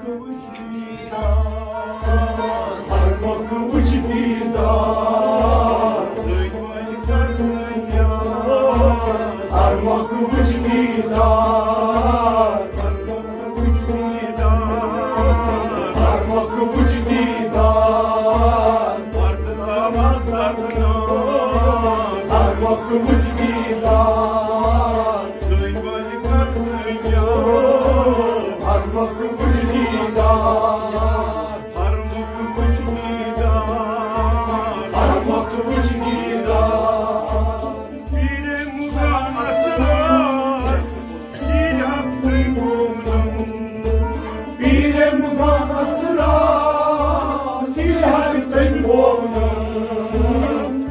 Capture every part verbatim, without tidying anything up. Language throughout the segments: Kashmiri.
وٕچھ دیٖدار، ہر مۄکھ وٕچھ دیٖدار۔ سۭتۍ وٲلۍ کر سٲنۍ یار، ہر مۄکھ وٕچھ دیٖدار۔ ہر مۄکھ وٕچھ دیٖدار، ہر مۄکھ وٕچھ دیٖدار۔ وَردٕ ساواز دردناک، ہر مۄکھ وٕچھ دیٖدار۔ سٲنۍ وٲلۍ کر سٲنۍ یار، ہر مۄکھ وٕچھ دیٖدار۔ ہر مۄکھ وٕچھ دیٖدار، ہر مۄکھ وٕچھ دیٖدار۔ پیٖرے مُغان اسرار، سیٖرِ حق تٔمۍ ووٚنُم۔ پیٖرے مُغان اسرار، سیٖرِ حق تٔمۍ ووٚنُم۔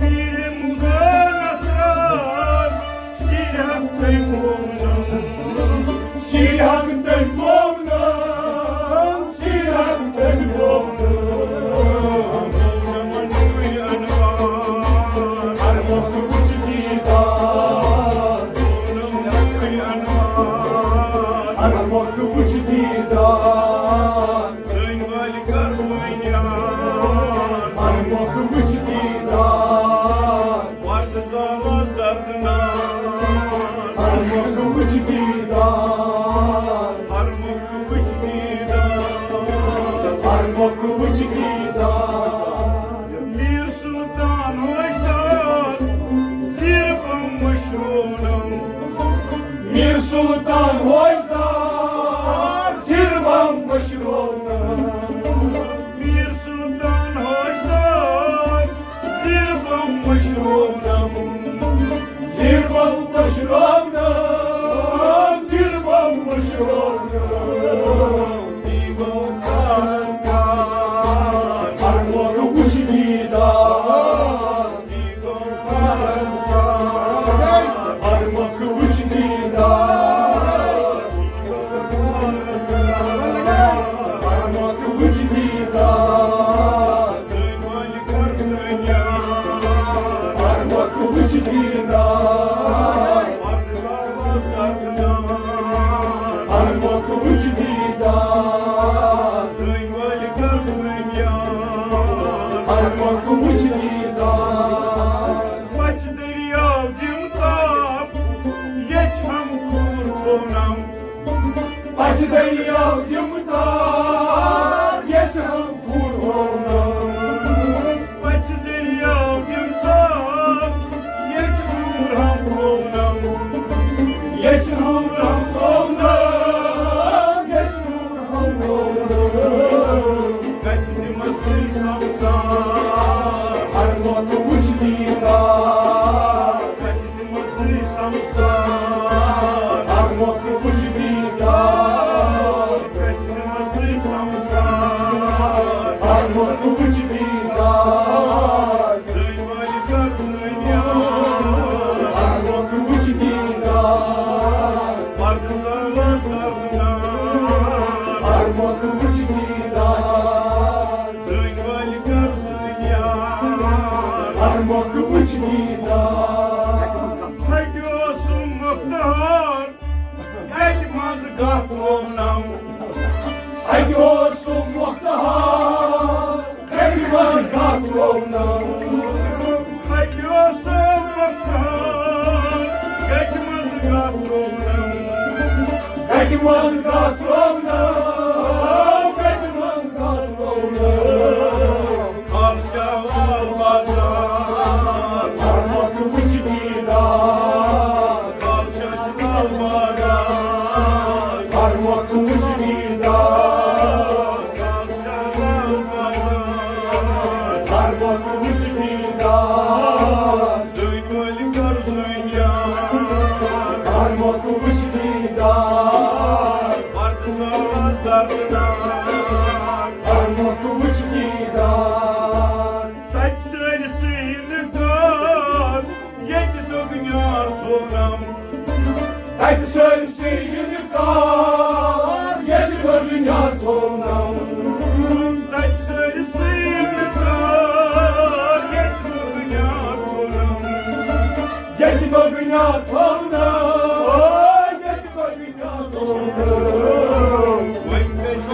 پیٖرے مُغان اسرار، سیٖرِ حق تٔمۍ ووٚنُم۔ سیٖرِ حق تٔمۍ ووٚنُم۔ سیٖرِ حق تٔمۍ ووٚنُم۔ ووٚنُم نوٗرِ انوار۔ ہر مۄکھ وٕچھ دیٖدار۔ ووٚنُم نوٗرِ انوار۔ ہر مۄکھ وٕچھ دیٖدار۔ سٲنۍ وٲلۍ کر سٲنۍ یار۔ ہر مۄکھ وٕچھ دیٖدار۔ وَردٕ ساواز دردناک۔ ہر مۄکھ وٕچھ دیٖدار۔ ہر مۄکھ وٕچھ دیٖدار۔ ہر مۄکھ وٕچھ دیٖدار۔ میٖر سُلطان ہوشدار، زیٖر بم مشروٗنم۔ میٖر سُلطان ہوشدار، زیٖر بم مشروٗنم۔ میٖر سُلطان ہوشدار، زیٖر بم مشروٗنم۔ زیٖر بم مشروٗنم، زیٖر بم مشروٗنم۔ یہِ گوٚو خاص کار۔ ہر مۄکھ وٕچھ دیٖدار۔ یہِ گوٚو خاص کار۔ ہر مۄکھ وٕچھ دیٖدار۔ ہر مۄکھ وٕچھ دیٖدار۔ سٲنۍ وٲلۍ کر سٲنۍ یار۔ ہر مۄکھ وٕچھ دیٖدار۔ وَردٕ ساواز دردناک۔ ہر مۄکھ وٕچھ دیٖدار۔ سٲنۍ وٲلۍ کر سٲنۍ یار۔ ہر مۄکھ وٕچھ دیٖدار۔ پَژھِ دٔریاو دِم تاپھ، ییٚژھِ ہم کوٗر تھوونم۔ پَژھِ دٔریاو دِم تاپھ، ییٚژھِ ہم کوٗر تھوونم۔ پَژھِ دٔریاو دِم تاپھ، ییٚژھِ کوٗر ہم تھوونم۔ ییٚژھِ کوٗر ہم تھوونم، ییٚژھِ کوٗر ہم تھوونم۔ گژھِ تِمن سۭتۍ سمسار۔ ہر مۄکھ وٕچھ دیٖدار۔ گژھِ تِمن سۭتۍ سمسار۔ ہر مۄکھ وٕچھ دیٖدار۔ گژھِ تِمن سۭتۍ سمسار۔ ہر مۄکھ وٕچھ دیٖدار۔ سٲنۍ وٲلۍ کر سٲنۍ یار۔ ہر مۄکھ وٕچھ دیٖدار۔ پردٕ ساواز دردناک۔ ہر مۄکھ وٕچھ دیٖدار۔ سٲنۍ وٲلۍ کر سٲنۍ یار۔ ہر مۄکھ وٕچھ دیٖدار۔ ہتہِ اوسُم مۄختہار، کتہِ منٛز گاہ ترٛوونم۔ ہتہِ اوسُم مۄختہار، کتہِ منٛز گاہ ترٛوونم۔ ہتہِ اوسُم مۄختہار، کتہِ منٛز گاہ ترٛوونم۔ کتہِ منٛز گاہ ترٛوونم، کتہِ منٛز گاہ ترٛوونم۔ خالصہ لال بازار۔ ہر مۄکھ وٕچھ دیٖدار۔ خالصہ لال بازار۔ ہر مۄکھ وٕچھ دیٖدار۔ خالصہ لال بازار۔ ہر مۄکھ وٕچھ دیٖدار۔ سٲنۍ وٲلۍ کر سٲنۍ یار۔ ہر مۄکھ وٕچھ دیٖدار۔ پردٕ ساواز دردناک۔ ہر مۄکھ وٕچھ دیٖدار۔ تتہِ سٲرسٕے نکار، ییٚتہِ دۄگنیار تھوونم۔ تتہِ سٲرسٕے نکار، ییٚتہِ دۄگنیار تھوونم۔ تتہِ سٲرسٕے نکار، ییٚتہِ دۄگنیار تھوونم۔ ییٚتہِ دۄگنیار تھوونم، ییٚتہِ دۄگنیار تھوونم۔ وۄنۍ کتہِ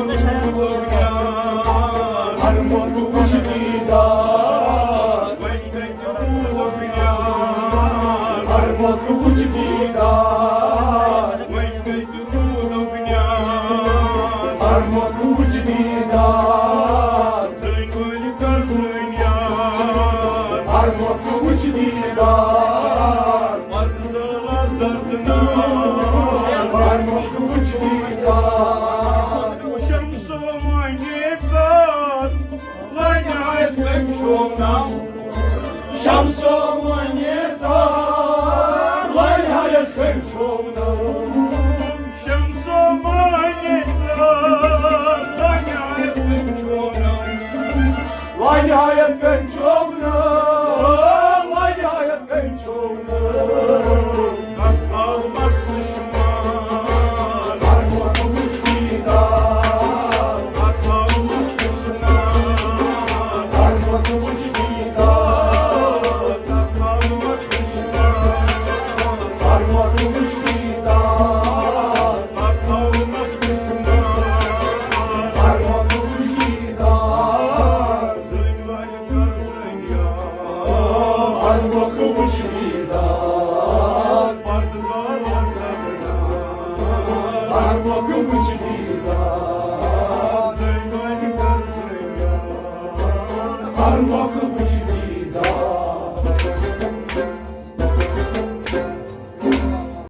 ہر مۄکھ وٕچھ دیٖدار۔ زٔنۍ وٲلۍ کر زٔنۍ یار۔ ہر مۄکھ وٕچھ دیٖدار۔ پردٕ زالس دردناک۔ ہر مۄکھ وٕچھ دیٖدار۔ شمسو مۄنہِ ژار۔ لنہِ ہایت کٔمۍ چھوو ناو؟ شمسو مۄنہِ ژار۔ لنہِ ہایت کٔمۍ چھوو ناو؟ شمسو مۄنہِ ژار۔ لنہِ ہایت کٔمۍ چھوو ناو؟ لنہِ ہایت کٔمۍ چھوو ناو؟ لنہِ ہایت کٔمۍ چھوو ناو؟ تتھ آو مس دُشمن۔ ہر مۄکھ وٕچھ دیٖدار۔ تتھ آو مس دُشمن۔ ہر مۄکھ وٕچھ دیٖدار۔ تتھ آو مس دُشمن۔ ہر مۄکھ وٕچھ دیٖدار۔ تتھ آو مس دُشمن۔ ہر مۄکھ وٕچھ دیٖدار۔ زٔنۍ والہِ کر زٔنۍ یار۔ ہر مۄکھ وٕچھ دیٖدار۔ پردٕ زالس دردناک۔ ہر مۄکھ وٕچھ دیٖدار۔ زٔنۍ والہِ کر زٔنۍ یار۔ ہر مۄکھ